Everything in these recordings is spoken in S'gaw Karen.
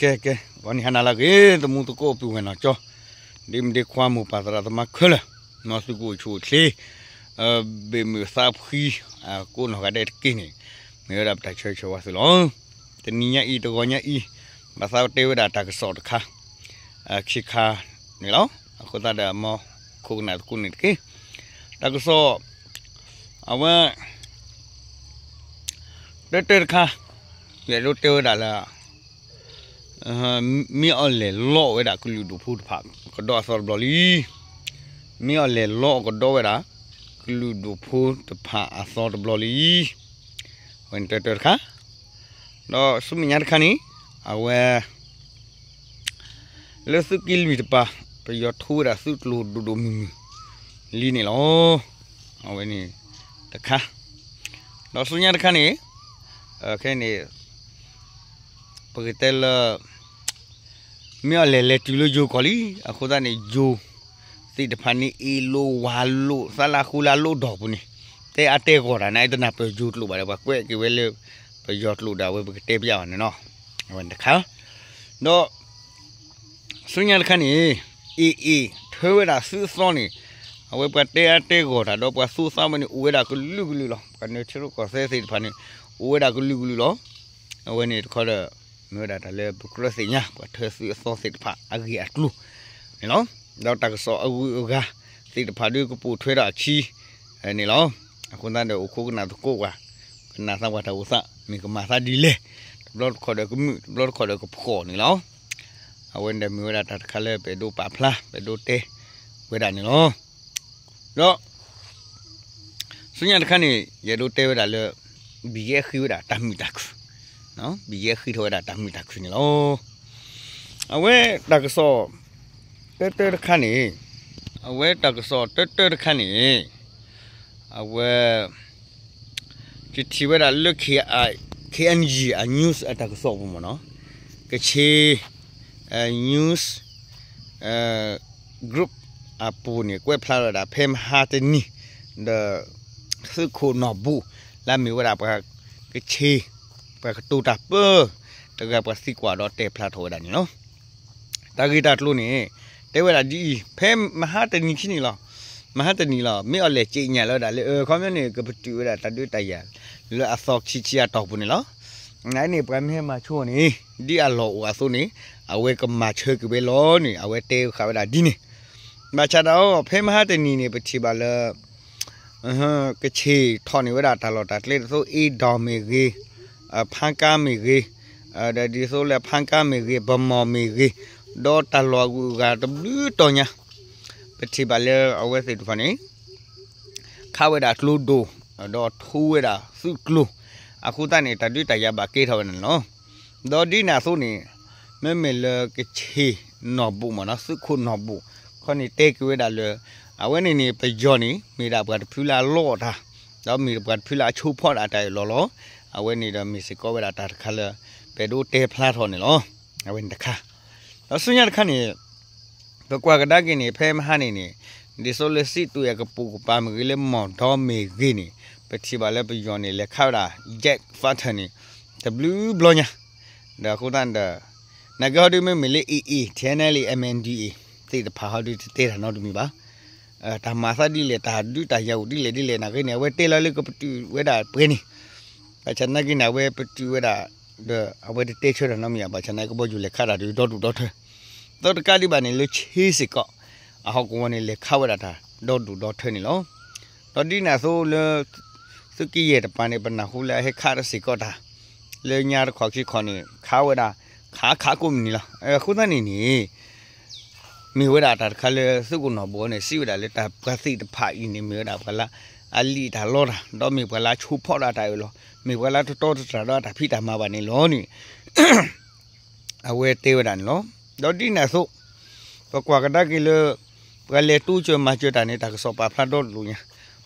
ကဲ ကဲ ဂီၤနံၤဟါနၤလၢအဂ့ၤ သမူသကိးပုၢ်ဝဲၢ်နီၢ်ကၠီ, ဒ့မုၣ်ဒ့ခွါမိၢ်ပၢ်သရၣ်သမါခဲလၢာ်, မ်သုကအိၣ်ဆူၣ်အိၣ်ချ့, ဘ့ၣ်မုၢ်သးဖှံ, ကိးနီၢ်ဂၤဒဲးတက့ၢ်န့ၣ်, မ့ၢ်ဝဲဒၣ်ပတၢ်ဆၢဂ့ၤဆၢဝါသုလီၤ. တနံၤညါအံၤ တဂီၤညါအံၤ, ဘၣ်သးတဲဝဲဒၣ်တၢ်ကစီၣ်တခါ, ခံခါန့ၣ်လီၤ. အဃိသတးဒီး မ်ခိၣ်ကနၣ်သကိးန့ၣ်တက့ၢ်. တၢ်ကစီၣ် အဝဲ တၢတၢတခါ, ယအဲၣ်ဒိးတဲဝဲဒၣ်လၢ မ့ၢ်အီၤလဲၤလီအီၣ်ဝဲဒၣ်ကလုာ်ဒူၣ်ဖိတဖၣ်ကဒီးအသီတဘျီလံ. မ့ၢ်အီၤလဲၤလီအီၣ်ကဒီးဝဲဒၣ် ကလုာ်ဒူၣ်ဖိတဖၣ်အသီတဘျီလံ. အဝဲန့ၣ်တၢတၢတခါ, ဒီးဆူမဲာ်ညါတခါန့ၣ်, အဝဲ လၢသုးက့လွံၢ်တပၤ, ပယီၤထိဝဲဒၣ်သုးကျိၤဒိၣ်ဒိၣ်မုၢ်မုၢ်လံန့ၣ်လီၤ. အဝဲန့ၣ်တခါ, ဒီးဆူညါတခါန့ၣ်, ခဲန့ၣ် ပကတဲလၢ မ့ၢ်အီၤလဲၤလဲၤတုၤလၢယိၤကီၢ်လံ. အဃိသတးန့ၣ် ယိၤသ့ၣ်တဖၣ်န့ၣ် အ့ၣ်လိာ်ဝၤလိာ်သးလၢဃိလၢအလိၣ်ဒီးပူၤန့ၣ်, တဲအါတဲဂီၢ်တၢ်န့ၣ် တနၢ်ပၢၢ်ယိၤကျိာ်ဘၣ်ဒီး ပှၤကွဲးက့ၤဝဲလၢ ပယီၤကျိာ်ဒီး အဝဲပကတဲပျးအီၤန့ၣ်လီၤ. အဝဲန့ၣ်တခါ, ဒီး ဆူညါတခါန့ၣ်, အ့ၣ်အ့ၣ် ထၢဝဲဒၣ်သုးသီန့ၣ်, အဝဲပှၤတဲအါတဲဂီၢ်တၢ်ဒီးပှၤသူသးဝဲန့ၣ် အိၣ်ဝဲဒၣ်ကလုာ်ကလုာ်လီၤ. ပှၤနၢၤထံရူၢ်ကီၢ်သဲးသ့ၣ်တဖၣ်န့ၣ် အိၣ်ဝဲဒၣ်ကလုာ်ကလုာ်လီၤ. အဝဲန့ၣ်တခီဒီး မ့ၢ်ဝဲဒၣ်တၢ်လၢပကြၢးသ့ၣ်ညါ ပှၤထၢသုးအသီသ့ၣ်တဖၣ်အဂ့ၢ်အကျိၤန့ၣ်လီၤ. ဒီးတၢ်ကစီၣ်အဂုၤအဂၤသ့ၣ်တဖၣ်ဒုးကပိာ်ထွဲဒီးအခံန့ၣ်လီၤ. အဃိသတးဒီးအိၣ်ခိးကနၣ်သကိးပှၤ, ကနၣ်သးပှၤတၢ်အိၣ်သး မ့ၢ်ကမၤသးဒ်လဲၣ်, တဘျီတခီၣ်ဒီးကမုာ် တဘျီတခီၣ်ဒီးကဖှီၣ်န့ၣ်လီၤ. အဝဲန့ၣ်ဒီးမ့ၢ်ဝဲဒၣ်တၢ်တခါလၢပအဲၣ်ဒိးပာ်ဖျါ ပအဲၣ်ဒိးတဲဝဲဒၣ်န့ၣ်လီၤ. ဒီး ဆူညါတခါန့ၣ် ယအဲၣ်ဒိးတဲဝဲဒၣ်လၢ ဘံၣ်ယဲၢ်ဃံဝဲဒၣ်တၢ်မုာ်တၢ်ခုၣ်, ဘံၣ်ယဲၢ်ဃံထီၣ်ဝဲဒၣ်တၢ်မုာ်တၢ်ခုၣ်န့ၣ်လီၤ. အဝဲတၢ်ကစီၣ် တၢတၢတခါန့ၣ်, အဝဲတၢ်ကစီၣ်တၢတၢတခါန့ၣ်, အဝဲ ယထံၣ်ဝဲဒၣ်လၢ K I, K N G အ news အတၢ်ကစီၣ်ပူၤမ့ၢ်နီၤ, ကခ့ၣ် news group အပူၤန့ၣ် ကွဲးဖျါလီၤဝဲဒၣ် ဖဲမဟါတနံၤ ဒီး သုးခိၣ်နီၢ်ဘူး လၢအမ့ၢ်ဝဲဒၣ်ပှၤကခ့ၣ် ပှၤကတိၤတၢ်ပၢ တဂၤပှၤသံကွၢ်ဒီးတဲဖျါထီၣ်ဝဲဒၣ်န့ၣ်လီၤ. တၢ်ဂ့ၢ်တၢ်ကျိၤန့ၣ် တဲဝဲဒၣ်ဒ်အံၤ, ဖဲမဟါတနံၤခံနံၤလီၤ, မဟါတနံၤလီၤ မ့ၢ်အီၤလဲၤစံးညါလီၤဝဲဒၣ်လၢ ခီပညီန့ၣ် ကပတုာ်ဝဲဒၣ်တၢ်ဒုးတၢ်ယၤလၢအသီခံဆံအတီၢ်ပူၤန့ၣ်လီၤ. န့ၣ် ပှၤမ့ၢ်ဟဲမၤဆိန့ၣ် ဒ်အလီၢ်အိၣ်အသိးန့ၣ် အဝဲကမၤဆၢက့ၤဝဲလီၤန့ၣ် အဝဲတဲဃာ်ဝဲဒၣ်ဒ်န့ၣ်. ဘၣ်ဆၣ်ဒီး ဖဲမဟါတနံၤန့ၣ် ပထံၣ်ဘၣ်လၢ ကခ့ၣ်ထီၣ်န့ၢ်ဝဲဒၣ်တၢ်လီၢ်တၢ်ကျဲဒ်သိး အ့ဒီးမ့ၢ်ဂ့ၤ, ဖါကါမ့ၢ်ဂ့ၤ, ဒီးဒ်သိးလၢဖါကါမ့ၢ်ဂ့ၤ, ဗန်းမော်မ့ၢ်ဂ့ၤ, ဒီးတၢ်လီၢ်အဂုၤအဂၤတဘျုးတီၤညါ ပထံၣ်ဘၣ်လၢအဝဲသ့ၣ်တဖၣ်န့ၣ် ခးဝဲဒၣ်ကျိဒိၣ်, ဒီးထိဝဲဒၣ်သုးကျိၤ, အဃိသတးန့ၣ် တၢ်ဒုးတၢ်ယၤဘၣ်ကဲထီၣ်ဝဲဒၣ်န့ၣ်လီၤ. ဒီးဒ်န့ၣ်အသိးန့ၣ် မ့မ့ၢ်လၢကခ့ၣ်နီၢ်ဘူးမ့ၢ်နီၤ, သုးခိၣ်နီၢ်ဘူး ခီန့ၣ်တဲက့ၤဝဲဒၣ်လၢ အဝဲန့ၣ်န့ၣ် ပယီၤန့ၣ် မ့ၢ်ဒၣ်ပှၤတဖုလၢအလီအီၣ်တၢ်, ဒီးမ့ၢ်ပှၤတဖုလၢအဆိဖီၣ်ဒၣ်တၢ်အၢၣ်လီၤလီၤ. အဝဲန့ၣ်ဒီးမ့ၢ်စ့ၢ်ကီးဝဲဒၣ်တၢ်တခါလၢ ပအဲၣ်ဒိးတဲဖျါထီၣ်န့ၣ်လီၤ. အဝဲန့ၣ်တခါ, ဒီးဆူညါတခါန့ၣ် ပကွၢ်ကဒါက့ၤန့ၣ် ဖဲမဟါန့ၣ်န့ၣ် ဒ်သိးလၢစံးတူၢ်အကပိာ်ကပၤမ့ၢ်ဂ့ၤ လၢမီၢ်ဒီမ့ၢ်ဂ့ၤန့ၣ် ပထံၣ်ဘၣ်လၢပယီၤန့ၣ် လဲၤခးဝဲဒၣ် jet fighter န့ၣ် တဘျုးဘျီညါ, ဒီးအဃိသတးဒီး နာ်က့ဟီဒုးမ့မ့ၢ်လၢ အ့ၣ်အ့ၣ် TNLA MNDAA သ့ၣ်တဖၣ်ဟီဒုးတတဲတၢ်နီတမံၤဘၣ်. တၢ်မၤသးဒ်လဲၣ် တၢ်ဒုးတၢ်ယၤအိၣ်ဒ်လဲၣ်ဒ်လဲၣ် နာ်က့န့ၣ် အဝဲတဲလီၤလၢကပတုာ်ဝဲဒၣ်ပှဲၤန့ၣ်, ဘၣ်ဆၣ်နာ်က့န့ၣ် အဝဲပတုာ်ဝဲဒၣ် ဒီးအဝဲတတဲဆၢတၢ်နီတမံၤဘၣ်, ဘၣ်ဆၣ်နာ်က့ ကဘီယူၤလဲၤခးတၢ်ဒုးဒီဒူၣ်ဒီထၢ, ဒီးတကးဒံးဘၣ်န့ၣ် လၢခ့ၣ်စ့ၢ်ကီး အဟီၣ်ကဝီၤန့ၣ် လဲၤခးဝဲဒၣ်တၢ်ဒီဒူၣ်ဒီထၢန့ၣ်လီၤ. ဒီးဒ်န့ၣ်အသိးလၢ သုးက့ယဲၢ်တပၤန့ၣ် ပနၢ်ဟူလၢအဟဲခးတစ့ၢ်ကီးတၢ် လၢညါတခီခံခီန့ၣ် ခးဝဲဒၣ် ခးခးကိးမုၢ်နံၤလီၤ. အဃိသတးန့ၣ်န့ၣ် မ့ၢ်ဝဲဒၣ်တၢ်တခါလၢသုးခိၣ်နီၢ်ဘူးန့ၣ် စံးဝဲဒၣ်လၢတၢ်ပှၤသ့ၣ်တဖၣ်အံၤန့ၣ် မ့ၢ်ဝဲဒၣ်ပှၤလၢအလံၣ်တၢ်လီတၢ် ဒီးမ့ၢ်ပှၤလၢအဆိဖီၣ်ဒၣ်တၢ်အၢၣ်လီၤ မ့ၢ်ပှၤလၢတတီတတြၢ်ဒီးတၢ်ဖံးတၢ်မၤဘၣ်န့ၣ်လီၤန့ၣ် အဝဲတဲဝဲဒၣ်န့ၣ်လီၤ. ဒီးဒ်န့ၣ်အသိး ပကွၢ်ကဒါက့ၤလၢ ပှၤလဲၤတိစၢၤမၤစၢၤတၢ်န့ၣ် တၢ်ကစီၣ်ပာ်ဖျါဒီတလိာ်ညါ,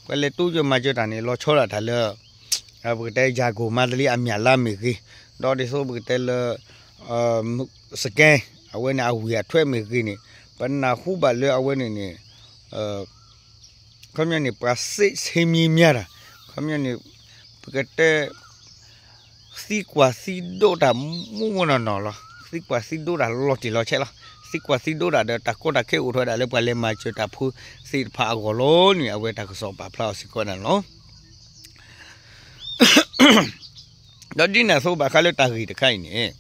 ပှၤလဲၤတိစၢၤမၤစၢၤတၢ်န့ၣ် လီၤဆီဒၣ်တၢ်လၢ ပကတဲ ယၤကိာ် မန္တလေး အမျၢ်လါမ့ၢ်ဂ့ၤ, ဒီးဒ်သိးပကတဲလၢ စကဲ အဝဲန့ၣ်အဝံၢ်အထွဲမ့ၢ်ဂ့ၤန့ၣ် ပနၢ်ဟူဘၣ်လၢအဝဲန့ၣ်န့ၣ် ခီပညီန့ၣ် ပှၤစ့ဆ့မံမၠါတၢ်, ခီပညီန့ၣ် ပကတဲ သံကွၢ်သံဒိးတၢ်မူမူနီၢ်နီၢ်လီၤ. သံကွၢ်သံဒိးတၢ်လီၤတံၢ်လီၤဆဲးလီၤ. သံကွၢ်သံဒိးတၢ်ဒီးတၢ်ကီတၢ်ခဲအိၣ်ထီၣ်ဝဲဒၣ်လၢပှၤလဲၤမၤစၢၤတၢ်ဖိသ့ၣ်တဖၣ်အဂီၢ်လီၤန့ၣ် အဝဲတၢ်ကစီၣ်ပာ်ဖျါအီၤစ့ၢ်ကီးဝဲဒၣ်န့ၣ်လီၤ. ဒီးဒ်န့ၣ်အသိးဘၣ်ဃးလၢတၢ်ဂ့ၢ်တခါအံၤန့ၣ်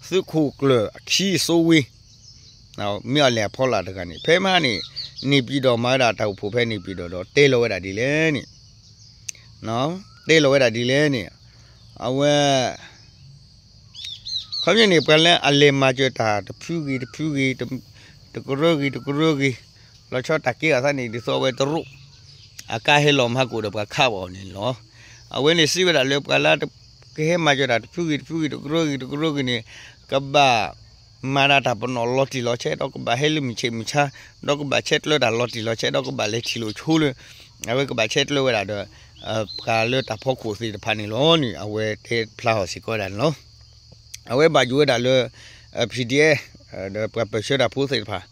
သုးခိၣ်ကျၢၢ်အခံအစိဝ့ မ့ၢ်အီၤလဲၤအဖီလာ်တဂၤန့ၣ် ဖဲမဟါန့ၣ် နေပြည်တော် မၤဝဲဒၣ်တၢ်အိၣ်ဖှိၣ်ဖဲ နေပြည်တော် ဒီးတဲလီၤဝဲဒၣ်ဒ်လဲၣ်န့ၣ်, တဲလီၤဝဲဒၣ်ဒ်လဲၣ်န့ၣ် အဝဲ ခီပညီန့ၣ် ပှၤလၢအလဲၤမၤစၢၤတၢ်တဖုဂ့ၤတဖုဂ့ၤ တကရၢဂ့ၤတကရၢဂ့ၤ လီၤဆီတၢ်ကဲအသးန့ၣ် ဒ်သိးအဝဲတရူး အကါဟဲလီၤမၤဟါကိာ်ဒီးပှၤခးဘၣ်အီၤန့ၣ်လီၤ. အဝဲန့ၣ်စံးဝဲဒၣ်လၢပှၤလၢကဟဲမၤစၢၤတၢ်တဖုဂ့ၤတဖုဂ့ၤ တကရၢဂ့ၤတကရၢဂ့ၤန့ၣ် ကဘၣ်မၤဒၣ်တၢ်ပနီၣ်လီၤတံၢ်လီၤဆဲး ဒီးကဘၣ်ဟဲလၢမုၢ်ဆ့ၣ်မုၢ်ဆါ ဒီးကဘၣ်ဆဲးကျၢတၢ်လီၤတံၢ်လီၤဆဲး ဒီးကဘၣ်လဲၤထံၣ်လိာ်ဆိလၢ အဝဲကဘၣ်ဆဲးကျၢဝဲဒၣ်ဒီး ပှၤလၢတၢ်ဖီခိၣ်သ့ၣ်တဖၣ်န့ၣ်လီၤန့ၣ် အဝဲတဲဖျါအီၤစ့ၢ်ကီးဝဲဒၣ်န့ၣ်လီၤ. အဝဲဘၣ်ယိၣ်ဝဲဒၣ်လၢ PDF ဒီးပှၤပၢၢ်ဆၢတၢ်ဖိသ့ၣ်တဖၣ်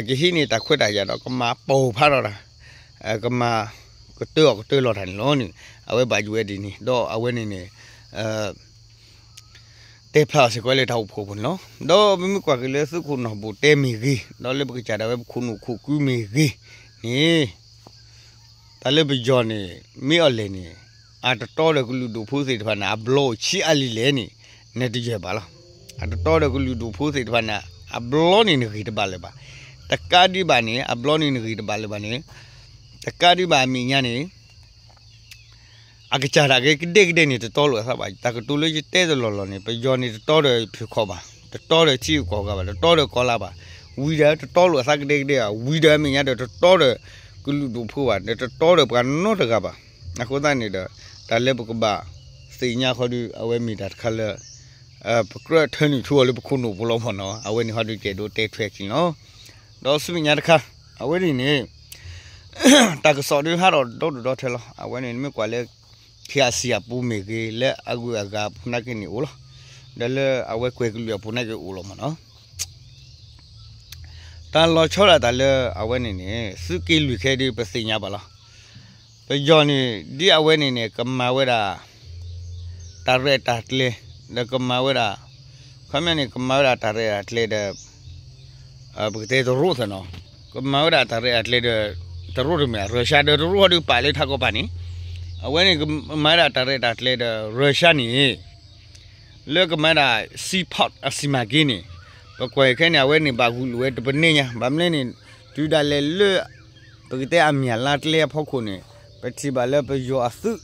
ကဟံးန့ၢ်တၢ်ခွဲးတၢ်ယာ်ဒီးကမၤပိာ်ဖးထီၣ်တၢ် ကမၤကတၢၢ်အီၤကတၢၢ်လီၤတၢ်န့ၣ်လီၤန့ၣ် အဝဲဘၣ်ယိၣ်ဝဲဒ်န့ၣ် ဒီးအဝဲန့ၣ်န့ၣ် တဲဖျါအီၤစ့ၢ်ကီးလၢတၢ်အိၣ်ဖှိၣ်အပူၤန့ၣ်လီၤ. ဒီးပမ့ၢ်ကွၢ်က့ၤလၢသုးခိၣ်နီၢ်ဘိၣ်တဲမ့ၢ်ဂ့ၤ ဒီးလၢပကစၢ်ဒၣ်ဝဲပခိၣ်နူာ်ခိၣ်ကုမ့ၢ်ဂ့ၤန့ၣ် တၢ်လၢပယီၤန့ၣ် မ့ၢ်အီၤလဲၣ်န့ၣ် အတတီဒီးကလုာ်ဒူၣ်ဖိသ့ၣ်တဖၣ်န့ၣ် အဘျီအိၣ်ဆံးအါလံလဲၣ်န့ၣ် နတယၢၢ်ဘၣ်လီၤ. အတတီဒီးကလုာ်ဒူၣ်ဖိသ့ၣ်တဖၣ်န့ၣ် အဘျီန့ၣ်နဂံၢ်တဘၣ်လၢၤဘၣ်. တကးဒံးဘၣ်န့ၣ် အဘျီန့ၣ်နဂံၢ်တဘၣ်လၢၤဘၣ်န့ၣ် တကးဒံးဘၣ်အမဲာ်ညါန့ၣ် အကစၢ်ဒၣ်က့ၤကဒဲကဒဲန့ၣ် တတီလိာ်အသးဘၣ်. တၢ်ကတိၤလၢယတဲတလီၢ်လီၢ်န့ၣ် ပယီၤန့ၣ်တတီဒီးဖုၣ်ခီၣ်ဘၣ်, တတီဒီးထံဂုၤကီၢ်ဂၤဘၣ်, တတီဒီးကီၢ်လါဘၣ်. ဝံၤဒီးတတီလိာ်အသးကဒဲကဒဲဘၣ်, ဝံၤဒီးအမဲာ်ညါဒီးတတီဒီးကလုာ်ဒူၣ်ဖိဘၣ်, ဒီးတတီဒီးပှၤနီတဂၤဘၣ်. အဃိသတးန့ၣ်ဒီး တၢ်လၢပကဘၣ်သ့ၣ်ညါဃီဒီး အဝဲမ့ၢ်တၢ်တခါလၢ ပကြၢးထၢနုာ်ထူအီၤလၢပခိၣ်နူာ်ပူၤလီၤမ့ၢ်နီၤ. အဝဲန့ၣ်ဟီဒုးကဲဒိးတဲထွဲက့ၤလီၤ. ဒီးဆူမဲာ်ညါတခါ အဝဲန့ၣ်န့ၣ် တၢ်ကစီၣ်ဒုးဟးထီၣ်ဒီဒူၣ်ဒီထၢလီၤ. အဝဲန့ၣ်မ့ၢ်ကွၢ်လၢ ခ့အစံၣ်အပူၤမ့ၢ်ဂ့ၤ လၢအဂုၤအဂၤအပူၤနာ်က့န့ၣ်အိၣ်လီၤ. ဒီးလၢအဝဲကွဲၤကလုာ်အပူၤနာ်က့အိၣ်လီၤမ့ၢ်နီၤ. တၢ်လီၤဆီဒၣ်တၢ်လၢအဝဲန့ၣ်န့ၣ် သုးက့လွံၢ်ခဲအံၤဒုးပသ့ၣ်ညါဘၣ်လီၤ. ပယီၤန့ၣ် ဒ်အဝဲန့ၣ်န့ၣ် ကမၤဝဲဒၣ် တၢ်ရဲၣ်တၢ်ကျဲၤ ဒီးကမၤဝဲဒၣ် ခီပညီန့ၣ် ကမၤဝဲဒၣ်တၢ်ရဲၣ်တၢ်ကျဲၤဒီး ပကတဲတရူးသ့ၣ်နီၤ, ကမၤဝဲဒၣ်တၢ်ရဲၣ်တၢ်ကျဲၤဒီး တရူးတမ့ၢ် ရၢၡါဒီးတရူးဟီဒုးပာ်လၢထးကီၢ်ပၤန့ၣ်, အဝဲန့ၣ်ကမၤဒၣ်တၢ်ရဲၣ်တၢ်ကျဲၤဒီး ရၢၡါန့ၣ် လၢကမၤဒၣ် seaport အစီမံကိန်းန့ၣ်, ပကွၢ်ခဲန့ၣ် အဝဲန့ၣ်ဘၣ်ဂုာ်လိာ်ဝဲတပနဲညါ, ဘၣ်မနုၤလဲၣ်န့ၣ် တုၤဒၣ်လဲာ်လၢ ပကတဲအမၠၣ်လါကျဲအဖီခိၣ်န့ၣ် ပထံၣ်ဘၣ်လၢပယီၤအသုး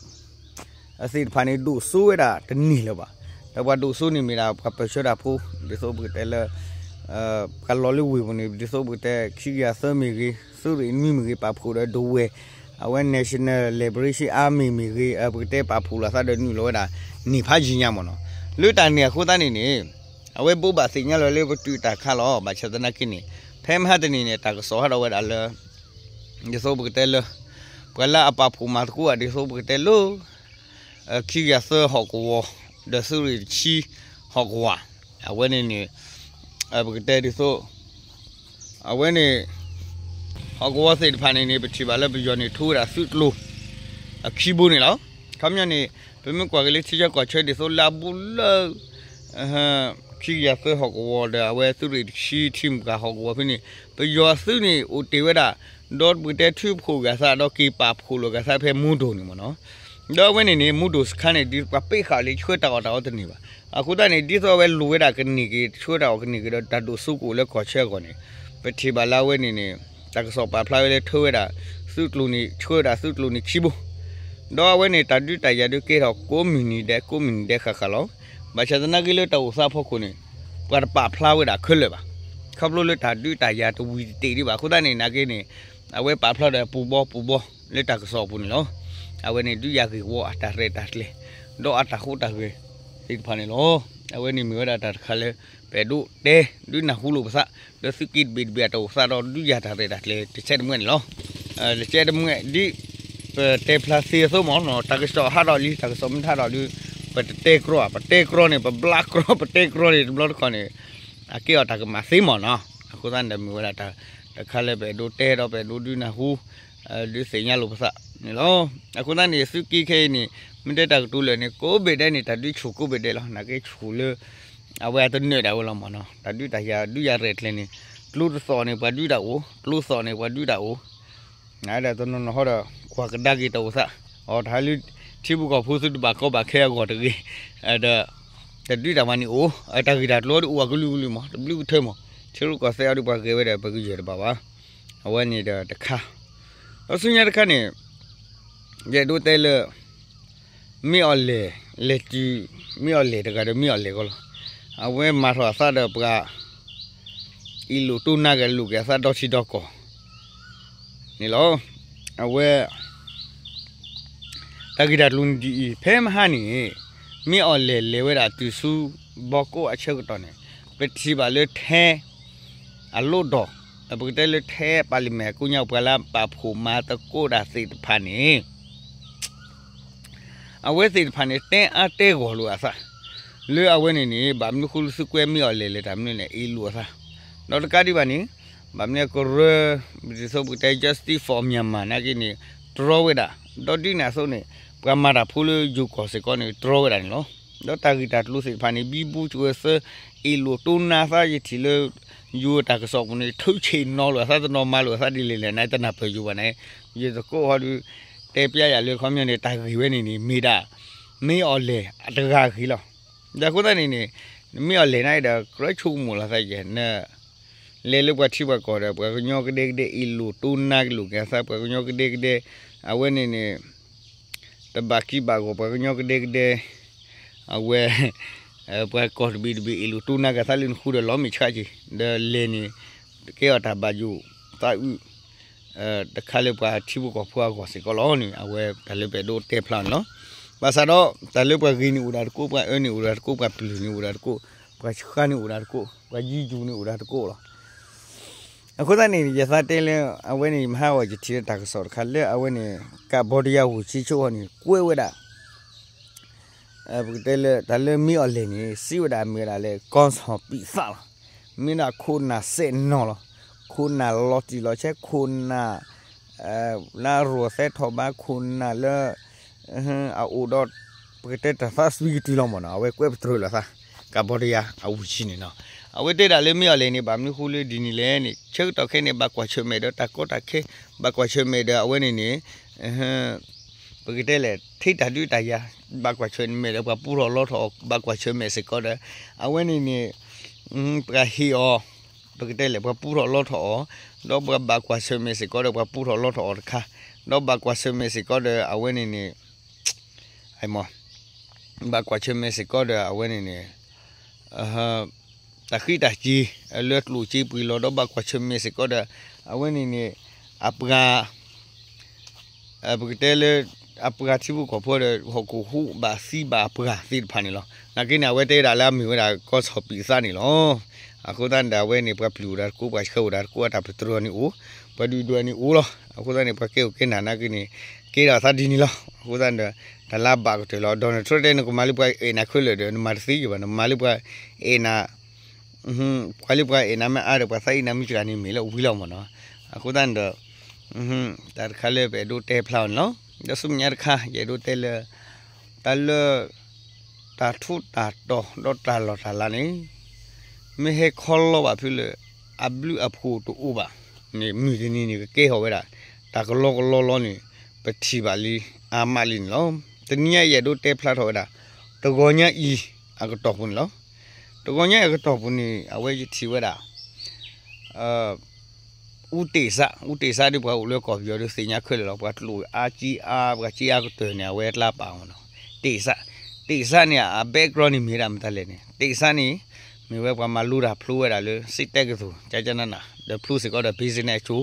အသ့ၣ်တဖၣ်န့ၣ် ဒိၣ်စိဝဲဒၣ်တန့ၢ်လၢၤဘၣ်. ဒီးပှၤဒိၣ်စိန့ၣ်မ့ၢ်ဒၣ်ပှၤပၢၢ်ဆၢတၢ်ဖိ, ဒ်သိးပကတဲလၢ ပှၤလီၤလၢဝ့ၢ်ပူၤန့ၣ် ဒ်သိးပကတဲခံကယၤသၢမ့ၢ်ဂ့ၤ, သုးရ့ၣ်နွံမ့ၢ်ဂ့ၤ ပာ်ဖှိၣ်ဒီးဒဝဲၢ်, အဝဲ National Liberation Army မ့ၢ်ဂ့ၤ, ပကတဲပာ်ဖှိၣ်လိာ်သးဒီးနုာ်လီၤဝဲဒၣ် န့ၢ်ဖးယံၤညါမ့ၢ်နီၤ. လၢတၢ်န့ၣ်အဃိသတးန့ၣ်န့ၣ် အဝဲဘိးဘၣ်သ့ၣ်ညါလီၤလၢပတုာ်တၢ်ခါလီၤ. ဘၣ်ဆၣ်သနာ်က့န့ၣ် ဖဲမဟါတနံၤန့ၣ် တၢ်ကစီၣ်ဟးထီၣ်ဝဲဒၣ်လၢ ဒ်သိးပကတဲလၢ ပှၤလၢအပာ်ဖှိၣ်မၤသကိးဧါ ဒ်သိးပကတဲလၢ ခံကယၤသၢဟီၣ်ကဝီၤ ဒီးသုးရ့ၣ်တဆံဟီၣ်ကဝီၤ အဝဲန့ၣ်န့ၣ် ပကတဲဒ်သိး အဝဲန့ၣ် ဟီၣ်ကဝီၤသ့ၣ်တဖၣ်န့ၣ်န့ၣ် ပထံၣ်ဘၣ်လၢပယီၤန့ၣ် ထိဝဲဒၣ်သုးကျိၤအခံဘိန့ၣ်လီၤ. ခီပညီန့ၣ် ပမ့ၢ်ကွၢ်က့ၤလၢထံဆၢကီၢ်ဆၢဒ်သိးလၢအဘူးလၢ ခံကယၤသၢဟီၣ်ကဝီၤဒီး အဝဲသုးရ့ၣ်တဆံထံမုၢ်ကၢ်ဟီၣ်ကဝီၤဖဲန့ၣ် ပယီၤအသုးန့ၣ် အိၣ်တ့ၢ်ဝဲဒၣ် ဒီးပကတဲထုးဖှိၣ်ဂၤသး ဒီးက့ၤပာ်ဖှိၣ်လိာ်ဂၤသးဖဲမူဒိၣ်န့ၣ်မ့ၢ်နီၤ. ဒီးအဝဲန့ၣ်န့ၣ် မူဒိၣ်စခါန့ၣ် ဒ်ပှၤပ့းဃာ်လၢဆှၢတၢ်အီၣ်တၢ်အီတန့ၢ်ဘၣ်. အဃိသတးန့ၣ် ဒ်သိးအဝဲလိၣ်ဝဲဒၣ်ကန့ၢ်က့ၤ ဆှၢတၢ်အီၣ်ကန့ၢ်က့ၤဒီးတၢ်ဒိၣ်စိကအိၣ်လၢကီၢ်ဆၢအဂီၢ်န့ၣ် ပထံၣ်ဘၣ်လၢအဝဲန့ၣ်န့ၣ် တၢ်ကစီၣ်ပာ်ဖျါဝဲလၢထၢဝဲဒၣ် သုးကျိၤန့ၣ် ဆှၢဝဲဒၣ်သုးကျိၤန့ၣ်ခံဘိ ဒီးအဝဲန့ၣ် တၢ်ဒုးတၢ်ယၤဒုးကဲထီၣ်ကိးမုၢ်နံၤဒဲး ကိးမုၢ်နံၤဒဲးဃၣ်ဃၣ်လီၤ. ဘၣ်ဆၣ်သနာ်က့လၢတၢ်အိၣ်သးဖီခိၣ်န့ၣ် ပှၤတပာ်ဖျါဝဲဒၣ်ခဲလၢာ်ဘၣ်. ခီဖျိလၢတၢ်ဒုးတၢ်ယၤတဝံၤတတ့ၢ်ဒံးဘၣ်. အဃိသတးန့ၣ် နာ်က့န့ၣ် အဝဲပာ်ဖျါဒီးပူၤဘီပူၤဘီလၢတၢ်ကစီၣ်အပူၤန့ၣ်လီၤ. အဝဲန့ၣ်ဒုးယၤဂ့ၢ်ဝီအတၢ်ရဲၣ်တၢ်ကျဲၤ ဒီးအတၢ်ဟူးတၢ်ဂဲၤသ့ၣ်တဖၣ်န့ၣ်လီၤ. အဝဲန့ၣ်မ့ၢ်ဝဲဒၣ်တၢ်တခါလၢ ပအဲၣ်ဒိးတဲ ဒုးနၢ်ဟူလိာ်ပသး ဒီးသုးက့တဘ့ၣ်တဘ့ၣ်အတၢ်အိၣ်သးဒီးဒုးယၤတၢ်ရဲၣ်တၢ်ကျဲၤတဆဲးတမှဲန့ၣ်လီၤ. တဆဲးတမှဲဒ် ပတဲဖျါသ့အသိးမ့ၢ်နီၤ တၢ်ကစီၣ်ဟးထီၣ်လံ တၢ်ကစီၣ်မ့ၢ်ဟးထီၣ်ဒီး ပတတဲကြီ ပတဲကြီန့ၣ် ပဘျါကြီ ပတဲကြီန့ၣ် တဘျီတခီၣ်န့ၣ် အကဲအီၤတၢ်ကမၣ်သ့မ့ၢ်နီၤ. အဃိသတးန့ၣ်ဒီးမ့ၢ်ဝဲဒၣ်တၢ်တခါလၢပအဲၣ်ဒိးတဲဒီး ပအဲၣ်ဒိးဒုးနၢ်ဟူ ဒုးသ့ၣ်ညါလိာ်ပသးန့ၣ်လီၤ. အဃိသတးန့ၣ် သုးက့ခဲအံၤန့ၣ် မ့ၢ်တဲတၢ်ကတိၤလၢာ်န့ၣ် ကိးဘ့ၣ်ဒဲးန့ၣ် တၢ်ဒုးဆူၣ်ကိးဘ့ၣ်ဒဲးလီၤ. နာ်က့ဆူၣ်လၢ အဝဲအတနၢၤဒၣ်ဝဲလီၤမ့ၢ်နီၤ, တၢ်ဒုးတၢ်ယၤဒုးယၤရဲၣ်ကျဲၤန့ၣ်, ကျိတသီၣ်န့ၣ် ပှၤဒုးတၢ်အိၣ်, ကျိသီၣ်န့ၣ် ပှၤဒုးတၢ်အိၣ်, နဒီးတနီၤနီၤဟီဒီး ကွၢ်ကဒါက့ၤတၢ်အိၣ်သး, အတၢ်ဟးလၢ ထံဖိကီၢ်ဖိသုတဘၣ်ကီဘၣ်ခဲအဂီၢ်တဂ့ၤ, ဒီး တၢ်ဒုးတၢ်မၤန့ၣ်အိၣ်, တၢ်ဂ့ၢ်တၢ်ကျိၤဒုးအိၣ်အကလုာ်ကလုာ်မး, တဘျုးကထၢမး, ထံရူၢ်ကီၢ်သဲးအီၤဒုးပှၤဂဲၤဝဲဒီးပကယၢၢ်တဘၣ်ဘၣ်, အဝဲန့ၣ်ဒီးတခါ, ဒီးဆူညါတခါန့ၣ် ယအဲၣ်ဒိးတဲလၢ မ့ၢ်အီၣ်လဲၣ်, လဲၤတုၤ မ့ၢ်အီၣ်လဲၣ်တဂၤဒီးမ့ၢ်အီၣ်လဲၣ်ကီလီၤ. အဝဲမၤထီၣ်အသးဒီးပှၤ အ့ၣ်လိာ်တိၢ်နါက့ၤလိာ်က့ၤအသးဒီထံဒီကီၢ်န့ၣ်လီၤ. အဝဲ တၢ်ဂ့ၢ်တၢ်ကျိၤန့ၣ်ဒ်အံၤ, ဖဲမဟါန့ၣ် မ့ၢ်အီၣ်လဲၣ်လဲၤဝဲဒၣ်တုၤဆူ ဘီကိးအဆၢကတီၢ်န့ၣ် ပထံၣ်ဘၣ်လၢထဲ အလိၣ်ဒီး ပကတဲလၢထဲ parliament အကိးညါပှၤလၢပာ်ဖှိၣ်မၤသကိးတၢ်သ့ၣ်တဖၣ်န့ၣ် အဝဲသ့ၣ်တဖၣ်န့ၣ် တဲအါတဲဂီၢ်လိာ်အသး လၢအဝဲန့ၣ်န့ၣ် ဘၣ်မနုၤဃိလၢသုကွဲမ့ၢ်အီၣ်လဲၣ်လဲၤတၢ်မနုၤန့ၣ် အ့ၣ်လိာ်အသး, ဒီးတကးဒံးဘၣ်န့ၣ် ဘၣ်မနုၤကရၢ ဒ်သိးပကတဲ Justice for Myanmar နာ်က့န့ၣ် တြီဝဲဒၣ်, ဒီးဒ်န့ၣ်အသိးန့ၣ် ပှၤမၤတၢ်ဖိလၢယိၤကီၢ်စ့ၢ်ကီးန့ၣ် တြီဝဲဒၣ်န့ၣ်လီၤ. ဒီးတၢ်ဂ့ၢ်တၢ်ကျိၤသ့ၣ်တဖၣ်န့ၣ် ဘံဘူစၢၤသၢ အ့ၣ်လိာ်တိၢ်နါသး ယထံၣ်လၢ ယိၤတၢ်ကစီၣ်ပူၤန့ၣ် ထုးဆ့ၣ်နီၤလိာ်အသး တနီၤမၤလိာ်အသးဒ်လဲၣ်လဲၣ်န့ၣ် တနၢ်ပၢၢ်ယိၤဘၣ်န့ၣ်, ယသကိးဟီဒုး တဲပျါယၤလၢခီပညီန့ၣ် တၢ်ဂ့ၢ်ဝဲန့ၣ်န့ၣ် မ့ၢ်ဒၣ် မ့ၢ်အီၣ်လဲၣ်အတဂၤအဂ့ၢ်လီၤ. ဒီးအဃိသတးန့ၣ်န့ၣ် မ့ၢ်အီၣ်လဲၣ်န့ၣ်ဒီး ကြၢးဆိကမိၣ်လီၤသးယဲၢ်န့ၣ် လဲၤလၢပှၤထံပှၤကီၢ်ဒီး ပှၤကညီကဒဲကဒဲ အ့ၣ်လိာ်တိၢ်နါက့ၤလိာ်က့ၤအသး ပှၤကညီကဒဲကဒဲ အဝဲန့ၣ်န့ၣ် တဘၣ်ကံဘၣ်ဂီၤ ပှၤကညီကဒဲကဒဲ အဝဲ ပှၤကီၢ်တဘ့ၣ်တဘ့ၣ် အ့ၣ်လိာ်တိၢ်နါက့ၤသးလၢနဃုဒီးလီၤမ့ၢ်ဆှးက့ၤ ဒီးလဲၤန့ၣ် ကဲအီၤတၢ်ဘၣ်ယိၣ်သးအုး တခါလၢပှၤထံဖိကီၢ်ဖိအဂီၢ်စ့ၢ်ကီးလီၤန့ၣ် အဝဲတၢ်လၢပအဲၣ်ဒိးတဲဖျါန့ၣ်လီၤ. ဘၣ်ဆၣ်ဒီး တၢ်လၢပှၤဂ့ၤန့ၣ်အိၣ်ဒၣ်တကိး ပှၤအၢန့ၣ်အိၣ်ဒၣ်တကိး ပှၤပျုၢ်န့ၣ်အိၣ်ဒၣ်တကိး ပှၤဆှါန့ၣ်အိၣ်ဒၣ်တကိး ပှၤယံၤယူၤန့ၣ်အိၣ်ဒၣ်တကိးလီၤ. အဃိသတးန့ၣ် ယသးတဲလၢ အဝဲန့ၣ် မဟါဂီၤယထံၣ်လၢတၢ်ကစီၣ်တခါလၢအဝဲန့ၣ် ကၣ်ဘီဒယါဝူၤဆံဆိဟီန့ၣ် ကွဲးဝဲဒၣ် ပကတဲလၢ တၢ်လၢမ့ၢ်အီၣ်လဲၣ်န့ၣ် စံးဝဲဒၣ်မ့ၢ်ဝဲဒၣ်လၢ ကီၢ်ဆီၣ်ပံးသးလီၤ. မ့ၢ်ဒၣ်ခိၣ်နၢ်စဲးနီၤလီၤ. ခိၣ်နၢ်လီၤတံၢ်လီၤဆဲး ခိၣ်နၢ် လၢအရိၣ်သဲထီၣ်ဘး ခိၣ်နၢ်လၢ အအိၣ်ဒီး ပကတဲတၢ်သးစွံကတုၤလီၤမ့ၢ်နီၤ အဝဲကွဲးပတြၢၤလိာ်သး ကၣ်ဘီဒယါအဝူၤဆံန့ၣ်နီၤ. အဝဲတဲဒၣ်လၢမ့ၢ်အီၣ်လဲၣ်န့ၣ် ဘၣ်မနုၤဃိလၢဒ်န့ၣ်လဲၣ်န့ၣ် ဆၢကတီၢ်ခဲအံၤန့ၣ် ဘၣ်ကွၢ်ဆၢၣ်မဲာ်ဒီးတၢ်ကီတၢ်ခဲ ဘၣ်ကွၢ်ဆၢၣ်မဲာ်ဒီးအဝဲန့ၣ်န့ၣ် ပကတဲလဲၣ် ထံတၢ်ဒုးတၢ်ယၤ ဘၣ်ကွၢ်ဆၢၣ်မဲာ်ဒီးပှၤပူထီၣ်လီထီၣ်အီၤ ဘၣ်ကွၢ်ဆၢၣ်မဲာ်စ့ၢ်ကီးဒီး အဝဲန့ၣ်န့ၣ် ပှၤဟ့ၣ်အီၤ ပကတဲလဲၣ် ပှၤပူထီၣ်လီထီၣ်အီၤ ဒီးပှၤဘၣ်ကွၢ်ဆၢၣ်မဲာ်စ့ၢ်ကီးဒီးပှၤပူထီၣ်လီထီၣ်အီၤတခါ ဒီးဘၣ်ကွၢ်ဆၢၣ်မဲာ်စ့ၢ်ကီးဒီးအဝဲန့ၣ်န့ၣ် ဘၣ်ကွၢ်ဆၢၣ်မဲာ်စ့ၢ်ကီးဒီးအဝဲန့ၣ်န့ၣ် တၢ်ဃံးတၢ်စ့ၤ လၢကျိၣ်စ့ပှ့ၤလီၤ ဒီးဘၣ်ကွၢ်ဆၢၣ်မဲာ်စ့ၢ်ကီးဒီး အဝဲန့ၣ်န့ၣ် အပှၤ ပကတဲလၢ အပှၤထံဖိကီၢ်ဖိဒီး ဟီၣ်ခိၣ်ဟူးဘၣ်သံဘၣ်အပှၤသ့ၣ်တဖၣ်န့ၣ်လီၤ. နာ်က့န့ၣ် အဝဲတဲဒၣ်လၢအမ့ၢ်ဝဲဒၣ်ကီၢ်ဆီၣ်ပံးသးန့ၣ်လီၤ. အဃိသတးန့ၣ်ဒီး အဝဲန့ၣ် ပှၤပျုၢ်အိၣ်ဒၣ်တကိး ပှၤဆှၢအိၣ်ဒၣ်တကိး အတၢ်ပတြၢၤန့ၣ်အိၣ် ပှၤဒုးဒွဲၣ်န့ၣ်အိၣ်လီၤ. အဃိသတးန့ၣ် ပှၤကဲအိၣ်ကဲနၢ်နာ်က့န့ၣ် ကဲထီၣ်သးဒ်န့ၣ်လီၤ. အဃိသတးန့ၣ်ဒီး တၢ်လၢအဘၣ်ကတၢၢ်လီၤ Donald Trump တဲ နကမၤလၢပှၤအဲၣ်နၤခဲလၢာ်ဒီး နမၤတသ့ယဘၣ် နမၤလၢပှၤအဲၣ်နၤ ပှၤလၢပှၤအဲၣ်နၤမ့ၢ်အါဒီး ပှၤသးအံၤနၤမ့ၢ်စှၤန့ၣ်မ့ၢ်လၢဝံၤလီၤမ့ၢ်နီၤ. အဃိသတးန့ၣ်ဒီး တၢ်တခါလၢပအဲၣ်ဒိးတဲဖျါအီၤန့ၣ်လီၤ. ဒီးဆူမဲာ်ညါတခါ ယအဲၣ်ဒိးတဲလၢ တၢ်လၢ တၢ်ထူးတၢ်တီၤဒီးတၢ်လီၢ်တၢ်လၤန့ၣ် မ့ၢ်ဟဲခီလီဘၣ်ဖဲလၢ အဘျုးအဖှိၣ်တအိၣ်ဘၣ်န့ၣ် မုၢ်တနံၤန့ၣ် ကကဲထီၣ်ဝဲဒၣ် တၢ်ကလီကလီလီန့ၣ် ပထံၣ်ဘၣ်လံ အါမးလံန့ၣ်လီၤ. တနံၤညါယအဲၣ်ဒိးတဲဖျါထီၣ်ဝဲဒၣ် တဂီၤညါအံၤအကတီၢ်ပူၤန့ၣ်လီၤ. တဂီၤညါအံၤအကတီၢ်ပူၤန့ၣ် အဝဲယထံၣ်ဝဲဒၣ် အူတ့ၢ်စး အူတ့ၢ်စးဒ်ပှၤအိၣ်လၢကီၢ်ပယီၤဒီးသ့ၣ်ညါခဲလၢာ်လီၤ. ပှၤကျိၣ်အါကၠံအါ ပှၤကၠံအါကတၢၢ်န့ၣ် အဝဲအကျါပာ်အီၤနီၤ. တ့ၢ်စး တ့ၢ်စးန့ၣ် အ background န့ၣ်မ့ၢ်ဒၣ်မတၤလဲၣ်န့ၣ် တ့ၢ်စးန့ၣ် မ့ၢ်ဝဲပှၤမၤလိတၢ်ဖျိဝဲဒၣ်လၢ စ့တက္ကသိုလ် ကၠၢကၠၢနးနး ဒီးဖျိစ့ၢ်ကီးဒီး business အဆိ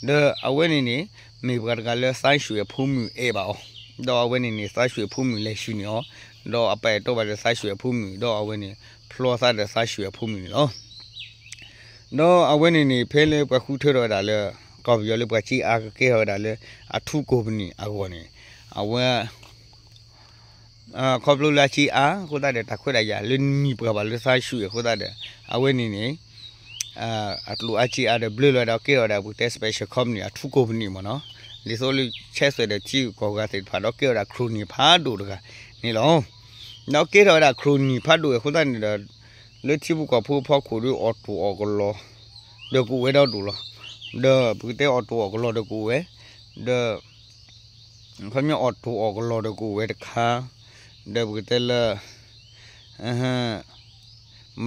ဒီးအဝဲန့ၣ်န့ၣ် မ့ၢ်ပှၤတဂၤလၢသါရွှ့ၣ်အဖိမုၣ်အဲၣ်ဘၣ်အီၤ ဒီးအဝဲန့ၣ်န့ၣ် သါရွှ့ၣ်အဖိမုၣ်လဲၤဆူန့ၢ်အီၤ ဒီးအပာ်အဲၣ်တီဘၣ်ဒီးသါရွှ့ၣ်အဖိမုၣ် ဒီးအဝဲန့ၣ် ဖျီသးဒီးသါရွှ့ၣ်အဖိမုၣ်န့ၣ်လီၤ. ဒီးအဝဲန့ၣ်န့ၣ် ဖဲလၢပှၤဃုထၢထီၣ်ဝဲဒၣ်လၢ ကီၢ်ပယီၤလၢပှၤကၠံအါကကဲထီၣ်ဝဲဒၣ်လၢ အထူကိးပနံၣ်အဂီၢ်န့ၣ် အဝဲ ခီဖျိလၢအကၠံအါအဃိသတးဒီး တၢ်ခွဲးတၢ်ယာ်လၢနမံၤပှၤဘၣ်လၢသါရွှ့ၣ်အဃိသတးဒီး အဝဲန့ၣ်န့ၣ် အကျိၣ်အါကၠံအါဒီးဘျၢလီၤဒီး ကဲထီၣ်ဝဲဒၣ်ပကတဲ special company အထူကိးပနံၣ်မ့ၢ်နီၤ ဒ်သိးလၢဆဲးသွဲးဒီးထံဂုၤကီၢ်ဂၤသ့ၣ်တဖၣ် ဒီးကဲထီၣ်ဝဲဒၣ်ခရိၣ်နံၣ်ဖးဒိၣ်တဂၤန့ၣ်လီၤ. ဒီးကဲထီၣ်ဝဲဒၣ်ခရိၣ်နံၣ်ဖးဒိၣ်အဃိသတးန့ၣ်ဒီး လၢထံဖိကီၢ်ဖိအဖီခိၣ်ဒီးအီၣ်တိၢ်အီၣ်ကလီၤ ဒီးကအိၣ်ဝဲဒီဒူၣ်လီၤ. ဒီးပကတဲအီၣ်တိၢ်အီၣ်ကလီၤဒီးကအိၣ်ဝဲ, ဒီး ခီပညီအီၣ်တိၢ်အီၣ်ကလီၤဒီးကအိၣ်ဝဲတခါ, ဒီးပကတဲလၢ